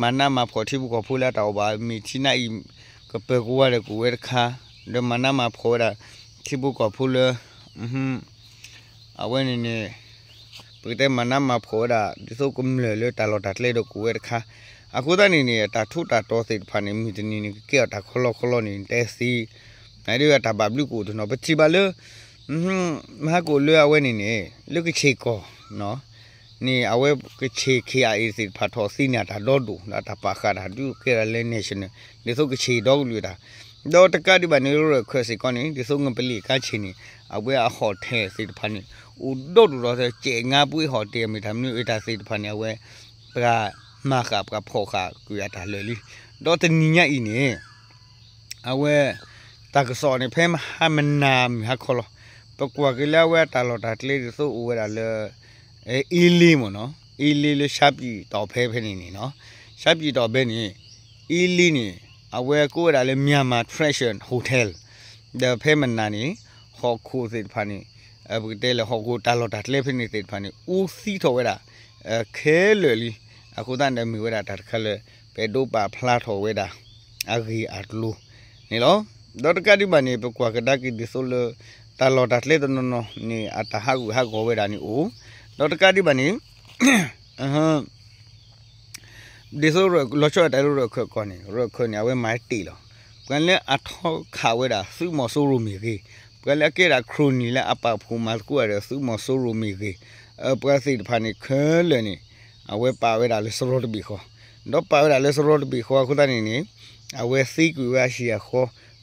မၤနးမၤဖှီၣ်ထံဖိကီၢ်ဖိလၢအတၢ်အိၣ်ဘၣ်မ့ၢ်ထံနါအံၤ ကပၢၤကဝါဒီးကအိၣ်ဝဲတခါ, ဒီးမၤနးမၤဖှီၣ်ဝဲဒၣ် ထံဖိကီၢ်ဖိလၢ အဝဲန့ၣ်န့ၣ် ပကတဲမၤနးမၤဖှီၣ်ဝဲဒၣ် ဒ်သိးကမျၢၢ်လၢတၢ်လီၢ်တၢ်ကျဲဒီးကအိၣ်ဝဲတခါ, အဃိသတးန့ၣ်န့ၣ် တၢ်ထူးတၢ်တီၤသ့ၣ်တဖၣ်န့ၣ် မုၢ်တနံၤန့ၣ် ကကဲအီၤတၢ်ခီလီခီလီန့ၣ် တဲသ့, နဒ်အတၢ်ဘၣ်ဘျုးကအိၣ်တနီၤ ပထံၣ်ဘၣ်လၢ မဟါကအိၣ်လၢအဝဲန့ၣ်န့ၣ် လၢကဆ့ၣ်ကီၢ် န့ၣ် အဝဲကဆ့ၣ် ခ့ၣ်အါအ့ၣ် သ့ၣ်တဖၣ်ထီၣ်သံန့ၢ်တၢ်ဒီဒိၣ် ဒီးတၢ်ပာ်ဃာ်တၢ်ဒုးကဲဒၣ်လၢ national ဒ်သိးကဆ့ၣ်ဒီကလုာ်တၢ်, ဒီးတကးဒံးဘၣ်န့ၣ် ရၢၢ်ခၢၣ်စ့ၢ်ကီးန့ၣ် ဒ်သိးငပလီၢ်ကါဆ့ၣ်န့ၣ် အဝဲအ hotel သ့ၣ်တဖၣ်န့ၣ် အိၣ်ဒီဒိၣ်ဒီး ကဲးငါပှ့ၤ hotel မ့ၢ်တၢ်မနုၤအတၢ်သ့ၣ်တဖၣ်န့ၣ် အဝဲ ပှၤမၤဃာ်ပှၤဖီၣ်ဃာ်ကွံာ်အတၢ်လၢာ်လံ, ဒီးတနံၤညါအံၤန့ၣ် အဝဲ တၢ်ကစီၣ်န့ၣ် ဖဲမဟါမနၤမုၢ်ဟါခီလီၤ. ပကွၢ်က့ၤလၢအဝဲအတၢ်လီၢ်တၢ်ကျဲဒ်သိးအိၣ်ဝဲဒၣ်လၢ အ့လ့မ့ၢ်နီၤ, အ့လ့လၢ ရှါပံၣ်တီၣ်ဖဲဖဲန့ၣ်န့ၣ်နီၤ, ရှါပံၣ်တီၣ်ဖဲန့ၣ် အ့လ့န့ၣ် အဝဲကိးဝဲဒၣ်လၢ Myanmar Treasure Hotel ဒီးဖဲမနၤန့ၣ် ဟီၣ်ခိၣ်သ့ၣ်တဖၣ်န့ၣ် ပကတဲလၢဟီၣ်ခိၣ်တၢ်လီၢ်တၢ်ကျဲဖဲန့ၣ်သ့ၣ်တဖၣ်န့ၣ် အူသံထီၣ်ဝဲဒၣ် ခဲလၢာ်လံ. အဃိသတးန့ၣ်မ့ၢ်ဝဲဒၣ်တၢ်တခါလၢ ပအဲၣ်ဒိးပာ်ဖျါထီၣ်ဝဲဒၣ် အဂ့ၢ်အကျိၤန့ၣ်လီၤ. ဒီးတကးဒံးဘၣ်န့ၣ် ပကွၢ်ကဒါက့ၤဒ်သိးလၢ တၢ်လီၢ်တၢ်ကျဲတနီၤနီၤန့ၣ် အတၢ်ဟးဂူာ်ဟးဂီၤဝဲဒၣ်န့ၣ်အိၣ်, ဒီးတကးဒံးဘၣ်န့ၣ် ဒ်သိးလီၤဆီဒၣ်တၢ်လၢရၢၢ်ခၢၣ်ကီၢ်န့ၣ် ရၢၢ်ခၢၣ်န့ၣ် အဝဲမၤတ့ၢ်လီၤ. ပှၤလၢအထီခးဝဲဒၣ် သုးမီၤစိရိၤမ့ၢ်ဂ့ၤ, ပှၤလၢအကဲဒၣ် ခရိၣ်နံၣ် လၢအပာ်ဖှိၣ်မၤသကိးဒီး သုးမီၤစိရိၤမ့ၢ်ဂ့ၤ, ပှၤသ့ၣ်တဖၣ်န့ၣ်ခဲလၢာ်န့ၣ် အဝဲပာ်ဝဲဒၣ်လၢစရီတဘ့ၣ်ဃီ, ဒီးပာ်ဝဲဒၣ်လၢစရီတဘ့ၣ်ဃီအဃိသတးန့ၣ်န့ၣ် အဝဲသံကွံာ်ဝဲအဟံၣ်အဃီ,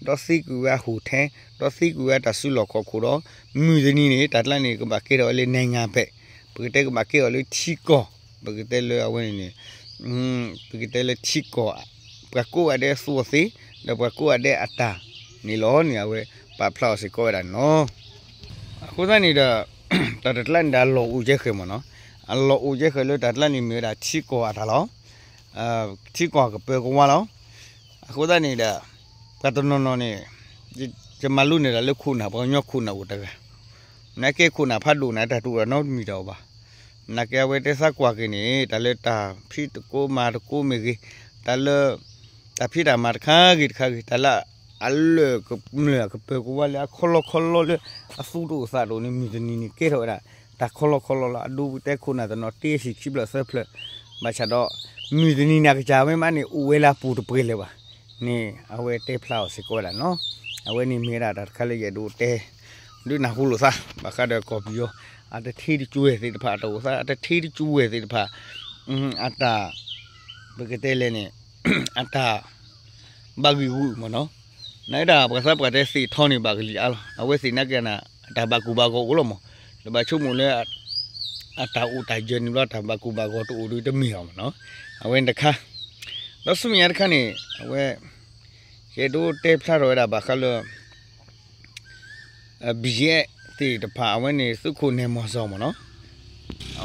ဒီးသံကွံာ်ဝဲအ hotel, ဒီးသံကွံာ်ဝဲအတၢ်စုလီၢ်ခီၣ်ခိၣ်ဒီး မုၢ်တနံၤန့ၣ် တၢ်ကျါန့ၣ် ကဘၣ်ကဲထီၣ်ဝဲလၢ နိုင်ငံဘက်, ပကတဲကဘၣ်ကဲထီၣ်လၢထံကီၢ်, ပကတဲလၢအဝဲန့ၣ်န့ၣ် ပကတဲလၢထံကီၢ် ပှၤကိးဂၤဒဲးအသူးအသ့, ဒီးပှၤကိးဂၤဒဲးအတၢ်န့ၣ်လီၤန့ၣ် အဝဲပာ်ဖျါအီၤစ့ၢ်ကီးဝဲဒၣ်န့ၣ်လီၤ. အဃိသတးန့ၣ်ဒီး တၢ်တကျါန့ၣ်ဒီးအလီၢ်အိၣ်ကဲဃဲၤမ့ၢ်နီၤ, အလီၢ်အိၣ်ကဲဃဲၤလၢတၢ်ကျါန့ၣ်မ့ၢ်ဝဲဒၣ်ထံကီၢ်အတၢ်လီၢ်, ထံကီၢ်ကပၢၤကဝါလီၤ. အဃိသတးန့ၣ်ဒီး ပှၤတနီၤနီၤန့ၣ် ယမၤလိန့ၢ်ဒၣ်လၢခိၣ်နၢ် ပှၤကညီခိၣ်နၢ်အိၣ်တဂၤ, နာ်က့ခိၣ်နၢ်ဖးဒိၣ်န့ၣ် တၢ်တအိၣ်ဒီးနီတမံၤတအိၣ်ဘၣ်. နာ်က့အဝဲတဲသးကွၢ်က့ၤန့ၣ် တၢ်လၢတၢ်ဖံးသကိးမၤသကိးမ့ၢ်ဂ့ၤ, တၢ်လၢ တၢ်ဖံးတၢ်မၤတခါဂ့ၤတခါဂ့ၤ, တၢ်လၢအလၢာ်ကမျၢၢ်အကပၢၤကဝါလၢအခီလီခီလီလၢအသူတအိၣ်သးတအိၣ်န့ၣ် မုၢ်တနံၤန့ၣ်ကဲထီၣ်ဝဲဒၣ် တၢ်ခီလီခီလီလီၤ. အဒိပတဲခိၣ်နၢ်တနီၤတ့ဟံၣ်ခံဖျၢၣ်သၢဖျၢၣ်, ဘၣ်ဆၣ်ဒီး မုၢ်တနံၤန့ၣ် အကစၢ်ဝဲမးန့ၣ် အိၣ်ဝဲလၢအပူၤတပှဲၤလၢၤဘၣ်န့ၣ် အဝဲတဲဖျါအီၤစ့ၢ်ကီးဝဲဒၣ်နီၤ. အဝဲန့ၣ်မ့ၢ်ဝဲဒၣ်တၢ်တခါလၢယအဲၣ်ဒိးတဲ ဒုးနၢ်ဟူလိာ်သး ဘၣ်ဃးဒီးကီၢ်ပယီၤ အတထ့တကွဲၢ်သ့ၣ်တဖၣ် အတၢ်အိၣ်သး အတထ့တကွဲၢ်သ့ၣ်တဖၣ် အတၢ် ပကတဲလဲၣ်န့ၣ် အတၢ် ဘၣ်ဂံၢ်ဂူာ်မ့ၢ်နီၤ. နာ်က့ဒၣ်ပှၤသးပှၢ်တဲသ့ၣ်ထီန့ၣ် ဘၣ်ကလံၤအါလီၤ. အဝဲသ့ၣ်နာ်က့န့ၣ် အတၢ်ဘၣ်ကူၣ်ဘၣ်ဂီၤအိၣ်လီၤမး, တဘၣ်ဆိကမိၣ်လၢ အတၢ်အိၣ်တၢ်ယၢၤန့ၣ်ဘျီ တၢ်ဘၣ်ကူၣ်ဘၣ်ဂီၤတအိၣ်ဒီးတမ့ၢ်အီၤမ့ၢ်နီၤ. အဝဲန့ၣ်တခါ, ဒီးဆူမဲာ်ညါတခါန့ၣ် အဝဲ ယအဲၣ်ဒိးတဲဖျါထီၣ်ဝဲဒၣ်ဘၣ်ဃးလၢ BGF သ့ၣ်တဖၣ် အဝဲန့ၣ် သုးခိၣ်နဲၣ်မီၢ်စီၤမ့ၢ်နီၤ.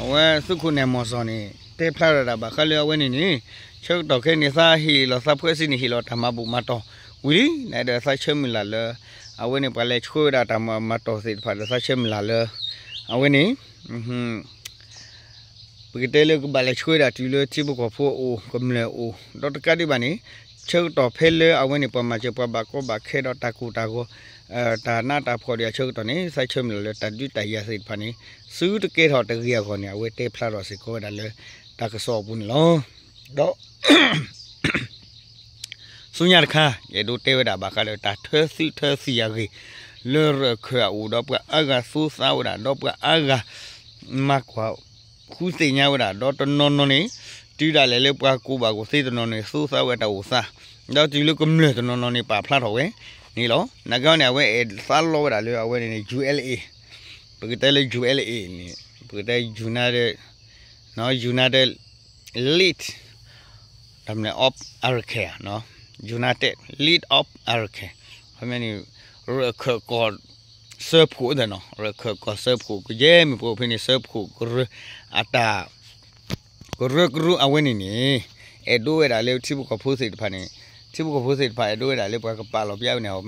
အဝဲသုးခိၣ်နဲၣ်မီၢ်စီၤန့ၣ် တဲဖျါထီၣ်ဒၣ်ဘၣ်ဃးလၢအဝဲန့ၣ်န့ၣ် ဆၢကတီၢ်ခဲအံၤန့ၣ် သးဟ့ၣ်လီၤသးဖှဲးစ့ၢ်န့ၣ် ဟ့ၣ်လီၤတၢ်မၤဘူၣ်မၤတီၢ်ဝံၤလံ နာ်က့ဒီးသးဆၢမုၢ်လၢ်လၢ အဝဲန့ၣ် ပှၤလဲၤဆှၢဝဲဒၣ်တၢ်မၤဘူၣ်မၤတီၢ်သ့ၣ်တဖၣ်ဒီးသးဆၢမုၢ်လၢ်လၢ အဝဲန့ၣ် ပကတဲလၢကဘၣ်လဲၤဆှၢဒၣ်တုၤလၢထံဖိကီၢ်ဖိအအိၣ် ကမျၢၢ်အအိၣ် ဒီးတကးဒံးဘၣ်န့ၣ် ဆၢကတီၢ်ဖဲလၢအဝဲန့ၣ် ပှၤမၤစၢၤပှၤဘၣ်ကီဘၣ်ခဲဒီးတၢ်ကိၢ်တၢ်ဂီၤ တၢ်နးတၢ်ဖှီၣ်ဒံးအဆၢကတီၢ်န့ၣ် သးဆၢမုၢ်လၢ်လၢတၢ်ဒုးတၢ်ယၤသ့ၣ်တဖၣ်န့ၣ် သုတကဲထီၣ်တဂ့ၤအဂီၢ်န့ၣ် အဝဲတဲဖျါထီၣ်စ့ၢ်ကီးဝဲဒၣ်လၢတၢ်ကစီၣ်အပူၤန့ၣ်လီၤ. ဒီး ဆူညါတခါ ယအဲၣ်ဒိးတဲဝဲဒၣ်ဘၣ်ဃးဒီးတၢ်ထၢသုးထၢသံၣ်အဂ့ၢ် လၢရၢၢ်ခၢၣ်အအိၣ်ဒီးပှၤအါဂၤသူသးဝဲဒၣ် ဒီးပှၤအါဂၤ မၤကွၢ်ဃုသ့ၣ်ညါဝဲဒၣ် ဒီးတနီၤနီၤန့ၣ် တုၤဒၣ်လဲာ်လၢပှၤကူၣ်ဘၣ်ကူၣ်သ့တနီၤန့ၣ် သူသးဝဲတၢ်အိၣ်သး ဒီးတုၤလၢကမျၢၢ်တနီၤနီၤန့ၣ် ပာ်ဖျါထီၣ်ဝဲန့ၣ်လီၤ. နာ်က့န့ၣ် အဝဲအဲၣ်သးလီဝဲဒၣ်လၢအဝဲန့ၣ်န့ၣ် ယူၣ်အဲလ်အ့ၣ် ပကတဲလၢ ယူၣ်အဲလ်အ့ၣ် န့ၣ် ပကတဲ United နီၤ United League တၢ်မနုၤ of Arakan နီၤ United League of Arakan ခီမ့ၢ်န့ၣ် ရၢၢ်ခၢၣ်ကီၢ်စၢဖှိၣ်သ့ၣ်နီၤ ရၢၢ်ခၢၣ်ကီၢ်စၢဖှိၣ် ကယဲၢ်မ့ၢ်ပအိၣ်ဖဲန့ၣ် စၢဖှိၣ်ကရၢ အတၢ် ကရၢကရိအဝဲန့ၣ်န့ၣ် အဲၣ်ဒိးဝဲဒၣ်လၢထံဖိကီၢ်ဖိသ့ၣ်တဖၣ်န့ၣ်, ထံဖိကီၢ်ဖိသ့ၣ်တဖၣ်အဲၣ်ဒိးဝဲဒၣ်လၢပှၤကပာ်လီၤပျါဝဲန့ၣ်,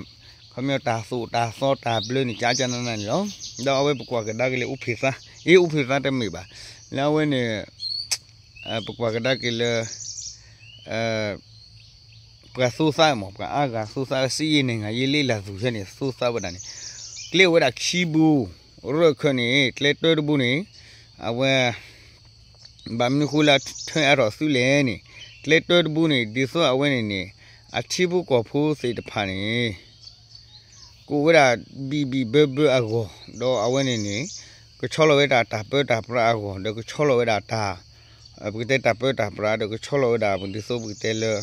ခီပညီတၢ်သိၣ်တၢ်သီတၢ်ဘျၢန့ၣ် ကကနနန့ၣ်လီၤ. ဒီးအဝဲပကွၢ်ကဒါက့ၤလၢအိၣ်ဖ့ၣ်သါ, အ့ အိၣ်ဖ့ၣ်သါတမ့ၢ်ဘၣ်, လၢအဝဲန့ၣ် ပကွၢ်ကဒါက့ၤလၢ ပှၤသူသးမး, ပှၤအါဂၤသူသး စစ်ရေးနိုင်ငံရေးလေ့လာသူ ဟဲန့ၣ် သူသးဝဲဒၣ်န့ၣ်, ကျဲအိၣ်ဝဲဒၣ်ခံဘိ, ရၢၢ်ခၢၣ်န့ၣ် ကျဲတၢတဘိန့ၣ်, အဝဲ ဘၣ်မနုၤဃိလၢအထၢအါထီၣ်သုလဲၣ်န့ၣ်, ကျဲတၢတဘိန့ၣ် ဒ်သိးအဝဲန့ၣ်န့ၣ် အထံဖိကီၢ်ဖိသ့ၣ်တဖၣ်န့ၣ် ကအိၣ်ဝဲဒၣ်ဘံၣ်ဘံၣ်ဘၢဘၢအဂီၢ်, ဒီးအဝဲန့ၣ်န့ၣ် ကဆီလီၤဝဲဒၣ်တၢ်ပၢတၢ်ပြးအဂီၢ်, ဒီးကဆီလီၤဝဲဒၣ်တၢ်, ပကတဲတၢ်ပၢတၢ်ပြး, ဒီးကဆီလီၤဝဲဒၣ်ဒ်သိးပကတဲလၢ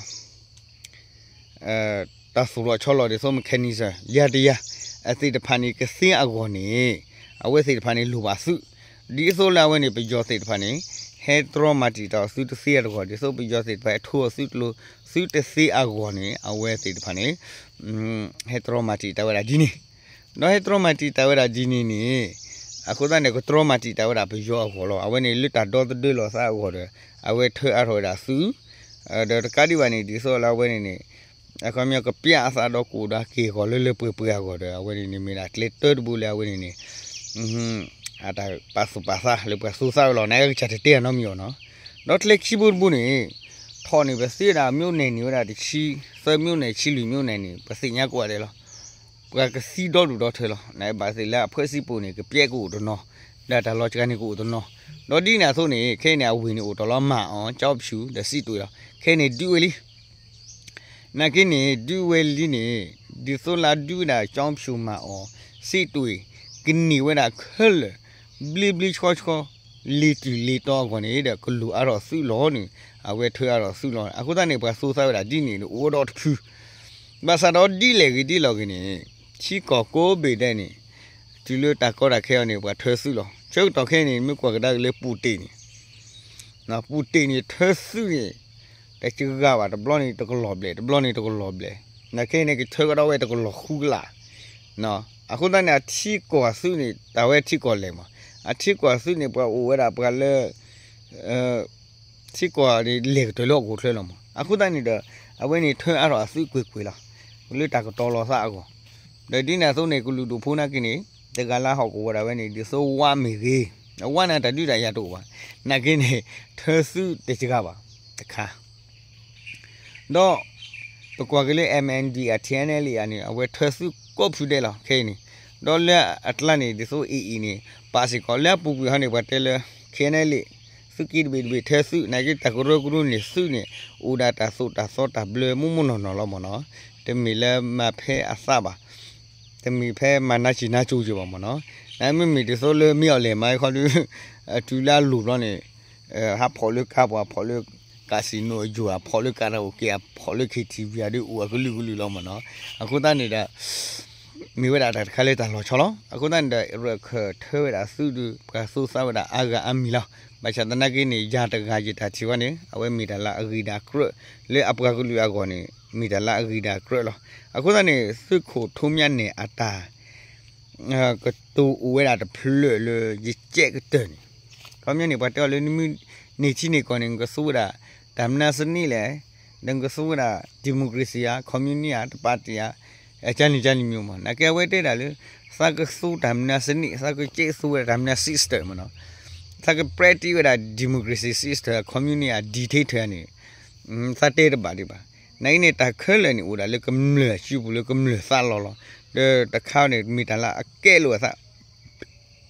တၢ်သူၣ်လီၤဆီလီၤဒ်သိး mechanism ယၤတယၤ, အသ့ၣ်တဖၣ်န့ၣ် ကသ့အဂီၢ်န့ၣ်, အဝဲသ့ၣ်တဖၣ်န့ၣ် လိၣ်ဘၣ်သုး, ဒ်သိးလၢအဝဲန့ၣ် ပယီၤသ့ၣ်တဖၣ်န့ၣ် ဟဲတြီမၤတံာ်တာ်သုးတသ့အဂီၢ်, ဒ်သိးပယီၤသ့ၣ်တဖၣ် အထိအီၤသုးတလိၤ သုးတသ့အဂီၢ်န့ၣ် အဝဲသ့ၣ်တဖၣ်န့ၣ် ဟဲတြီမၤတံာ်တာ်ဝဲဒၣ်ဒ်န့ၣ်, ဒီးဟဲတြီမၤတံာ်တာ်ဝဲဒၣ်ဒ်န့ၣ်န့ၣ်, အဃိသတးန့ၣ် ကတြီမၤတံာ်တာ်ဝဲဒၣ်ပယီၤအဂီၢ်လီၤ. အဝဲန့ၣ်လၢတၢ်ဒီသဒၢလီၤသးအဂီၢ်ဒီး အဝဲထၢအါထီၣ်ဝဲဒၣ်သုး, ဒီးတကးဒံးဘၣ်န့ၣ် ဒ်သိးလၢအဝဲန့ၣ်န့ၣ် အခီပညီ ကပျးအသးဒီးကအိၣ်ဒီးက့ၢ်အဂီၢ်လၢလၢပှဲၤပှဲၤအဂီၢ်ဒီး အဝဲန့ၣ်န့ၣ်မ့ၢ်ဒၣ်ကျဲတၢတဘိလၢအဝဲန့ၣ်န့ၣ် အတၢ်ပာ်သူၣ်ပာ်သးလၢပှၤသူသးဝဲလီၤ. နကစၢ်တတဲအနီတမံၤအီၤနီၤ, ဒီးကျဲခံဘိတဘိန့ၣ် ထီၣ်န့ၣ် ပသ့ဝဲဒၣ် မြို့နယ် န့ၣ်ဝဲဒၣ်တဆံသၢ မြို့နယ် ဆံလွံၢ် မြို့နယ် န့ၣ် ပသ့ၣ်ညါကိးဂၤဒဲးလီၤ. ပှၤကသံဒီဒူၣ်ဒီထၢလီၤ. နဘၣ်သ့ၣ်လၢအဖၢစံပူၤန့ၣ် ကပျဲကအိၣ်တနီၤ, ဒီးတၢ်လီၤစှၤန့ၣ်ကအိၣ်တနီၤ, ဒီးဒ်န့ၣ်အသိးန့ၣ် ခဲအံၤန့ၣ် အဝ့ၢ်န့ၣ်အိၣ်တ့ၢ်လီၤ မၤအီၤ ကၠီဖၠူၣ် ဒီးစံးတွ့ၣ်လီၤ. ခဲအံၤန့ၣ် ဒုးဝဲလံ နာ်က့န့ၣ် ဒုးဝဲလံန့ၣ် ဒ်သိးလၢဒုးဝဲဒၣ် ကၠီဖၠူၣ် မၤအီၤ စံးတွ့ၣ် ကန့ၢ်ဝဲဒၣ်ခဲလၢာ် ဘျ့ဘျ့ဆှီဆှီ လ့ၤတုၤလ့ၤတီအဂီၢ်န့ၣ်ဒီး ကလူၤအါထီၣ်သုးလီၤန့ၣ် အဝဲထၢအါထီၣ်သုးလီၤ. အဃိသတးန့ၣ် ပှၤသူသးဝဲဒၣ်ဒ်န့ၣ် အိၣ်ဒီးတဖု ဘၣ်ဆၣ်ဒီးဒ်လဲၣ်ဂ့ၤဒ်လဲၣ်ဂ့ၤန့ၣ် ထံကီၢ်ကိးဘ့ၣ်ဒဲးန့ၣ် တုၤလၢတၢ်ကီတၢ်ခဲအံၤန့ၣ် ပှၤထၢသုးလီၤ. ဆၢကတီၢ်ခဲအံၤန့ၣ် မ့ၢ်ကွၢ်ကဒါက့ၤလၢပူၣ်တ့ၢ်န့ၣ် ပူၣ်တ့ၢ်န့ၣ် ထၢသုးန့ၣ် တစှၤဘၣ်, တဘျီန့ၣ်တကလီၤဘျဲၣ်, တဘျီန့ၣ်တကလီၤဘျဲၣ်, နာ်က့န့ၣ် ကထၢကဒီးဝဲတကလီၤဃုကလး. အဃိသတးန့ၣ် အထံကီၢ်သုးန့ၣ် တၢ်ဝဲထံကီၢ်လဲၢ်မး, အထံကီၢ်သုးန့ၣ် ပှၤအိၣ်ဝဲဒၣ်ပှၤလၢ ထံကီၢ်န့ၣ်လဲၤကတၢၢ်လၢဟီၣ်ခိၣ်ချၢလီၤမး. အဃိသတးန့ၣ်ဒီး အဝဲန့ၣ်ထၢအါထီၣ်အသုးကွ့ၢ်ကွ့ၢ်လီၤ လၢတၢ်ကတီၤလီၤသးအဂီၢ်, ဒီးဒ်န့ၣ်အသိးန့ၣ် ကလုာ်ဒူၣ်ဖိနာ်က့န့ၣ် တဂၤလၢဟီၣ်ကဝီၤဒၣ်ဝဲန့ၣ် ဒ်သိးဝါမ့ၢ်ဂ့ၤ, အဝါန့ၣ်တၢ်ဒုးတၢ်ယၤတအိၣ်ဘၣ်, နာ်က့န့ၣ် ထၢသုးတစှၤဘၣ်တခါ ဒီး ပကွၢ်က့ၤလၢ MNDAA TNLA န့ၣ် အဝဲထၢသုးကိးဖုဒဲးလီၤ ခဲအံၤန့ၣ်, ဒီးလၢအကျါန့ၣ် ဒ်သိး AA န့ၣ် ပာ်စ့ၢ်ကီး လၢအပူၤကွံာ်ဟီန့ၣ် ပှၤတဲလၢ ခဲအံၤန့ၣ်လံ သုးက့တဘ့ၣ်တဘ့ၣ်ထၢသုး နာ်က့တၢ်ကရၢကရိန့ၣ်သုးန့ၣ် အိၣ်ဒၣ်တၢ်သိၣ်တၢ်သီတၢ်ဘျၢမုၢ်မုၢ်နီၢ်နီၢ်လီၤမ့ၢ်နီၤ, တမ့ၢ်လၢမၤဖဲအသးဘၣ် တမ့ၢ်ဖဲမၤနါစံၣ်နါစိၤက့ၤဘၣ်မ့ၢ်နီၤ, နမ့မ့ၢ်ဒ်သိးလၢမ့ၢ်အီၤလဲၣ်မၤခီဒုး တုၤလၢအလိၣ်ဘျီန့ၣ် ဟးဖီၣ်လၢကါပှၤ ဖီၣ်လၢ casino အယိာ် အဖီၣ်လၢ karaoke အဖီၣ်လၢ KTV အဒုးအိၣ်အကလုာ်ကလုာ်လီၤမ့ၢ်နီၤ, အဃိသတးန့ၣ်ဒီး မ့ၢ်ဝဲဒၣ်တၢ်တခါလၢတၢ်လီၤဆီလီၤ. အဃိသတးန့ၣ်ဒီး ရၢၢ်ခၢၣ်ထၢဝဲဒၣ်သုးဒုး ပှၤသူသးဝဲဒၣ်အါဂၤအါမံၤလီၤ. ဘၣ်ဆၣ်သနာ်က့န့ၣ် ယၤတဂၤယတၢ်ထံၣ်ဝဲန့ၣ် အဝဲမ့ၢ်တၢ်လၢအဂ့ၤဒၣ်ကြၢး လၢအပှၤကလုာ်အဂီၢ်န့ၣ် မ့ၢ်တၢ်လၢအဂ့ၤဒၣ်ကြၢးလီၤ. အဃိသတးန့ၣ် သုးခိၣ်ထူမၠါနဲၣ်အတၢ် ကတိၤအိၣ်ဝဲဒၣ်တဖျၢၣ်လၢယကဲကတၢၢ်န့ၣ်, ခီပညီန့ၣ် ပှၤတဲအီၤလၢ နမ့ၢ်န့ၢ်ထံန့ၢ်ကီၢ်န့ၣ် နကသူဝဲဒၣ် တၢ်မနုၤစနစ်လဲၣ်, ဒီးနကသူဝဲဒၣ် democracy ဧါ, communist ဧါ, တပါတီ ဧါ, ကန့ၣ်ကန့ၣ်မ့ၢ်မ့ၢ်, နာ်က့အဝဲတဲဒၣ်လၢ သးကသူတၢ်မနုၤစနစ်, သးကကဲကသူဝဲဒၣ်တၢ်မနုၤ system မ့ၢ်နီၤ, သးက practice ဝဲဒၣ် democracy system, communist ဧါ, dictator န့ၣ် သးတဲတဘၣ်ဒံးဘၣ်. နာ်က့န့ၣ် တၢ်ခဲလၢာ်န့ၣ် အိၣ်ဒၣ်လၢကမျၢၢ်စုပူၤလၢကမျၢၢ်သးလီၤလီၤ. ဒီးတခါန့ၣ် မ့ၢ်တၢ်လၢအကဲလိာ်အသး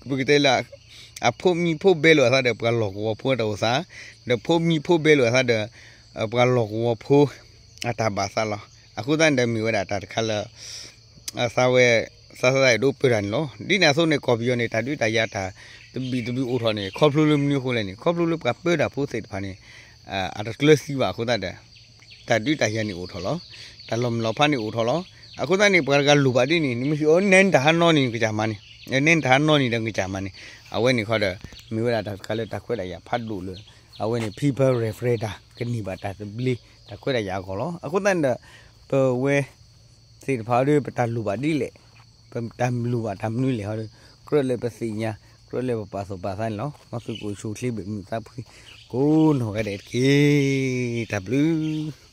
ပကတဲလၢ အဖိမံၤဖိဘဲလိာ်အသးဒီး ပှၤလီၢ်ကဝီၤဖိအတၢ်အိၣ်သး, ဒီးဖိမံၤဖိဘဲလိာ်အသးဒီး ပှၤလီၢ်ကဝီၤဖိအတၢ်ဘၣ်သးလီၤ. အဃိသတးန့ၣ်ဒီး မ့ၢ်ဝဲဒၣ်တၢ်တခါလၢ သးဝဲ သးသးအဲၣ်ဒိးပၢတၢ်န့ၣ်လီၤ. ဒ်န့ၣ်အသိးန့ၣ် ကီၢ်ပယီၤန့ၣ် တၢ်ဒုးတၢ်ယၤတၢ်တဘံၣ်တဘုၣ်အိၣ်ထီၣ်န့ၣ် ခီဖျိလၢမနုၤအဃိလဲၣ်န့ၣ် ခီဖျိလၢပှၤပၢတၢ်ဖိသ့ၣ်တဖၣ်န့ၣ် အတကျၢၤသံဘၣ်အဃိသတးဒီး တၢ်ဒုးတၢ်ယၤန့ၣ်အိၣ်ထီၣ်လီၤ. တၢ်လီၤမုၢ်လီၤဖးန့ၣ်အိၣ်ထီၣ်လီၤ. အဃိသတးန့ၣ် ပှၤတဂၤလိၣ်ဘၣ်ဒ်န့ၣ် နမ့ၢ်ဟံးအီၤ နဲနတၢ်ဟးနီန့ၣ် နကစၢ်မၤန့ၣ်, နဲနတၢ်ဟးနီန့ၣ်ဒီးနကစၢ်မၤန့ၣ်, အဝဲန့ၣ်ခီဒီး မ့ၢ်ဝဲဒၣ်တၢ်တခါလၢတၢ်ခွဲးတၢ်ယာ်ဖးဒိၣ်လၢ အဝဲန့ၣ် people referendum ကန့ၢ်ဘၣ်တၢ်သဘျ့ တၢ်ခွဲးတၢ်ယာ်အဂီၢ်လီၤ. အဃိသတးန့ၣ်ဒီး ပဝဲ သ့ၣ်တဖၣ်ဒီး ပတၢ်လိၣ်ဘၣ်ဒ်လဲၣ်, ပတၢ်လိၣ်ဘၣ်တၢ်မနုၤလဲၣ်ဟီဒီး ကြၢးလၢပသ့ၣ်ညါ ကြၢးလၢပပာ်သူၣ်ပာ်သးန့ၣ်လီၤ. မ်သုကအိၣ်ဆူၣ်အိၣ်ချ့ ဘၣ်မုာ်သးဖှံကိး အိၣ်နီၢ်ဂၤဒဲးတက့ၢ်, တၢ်ဘျုး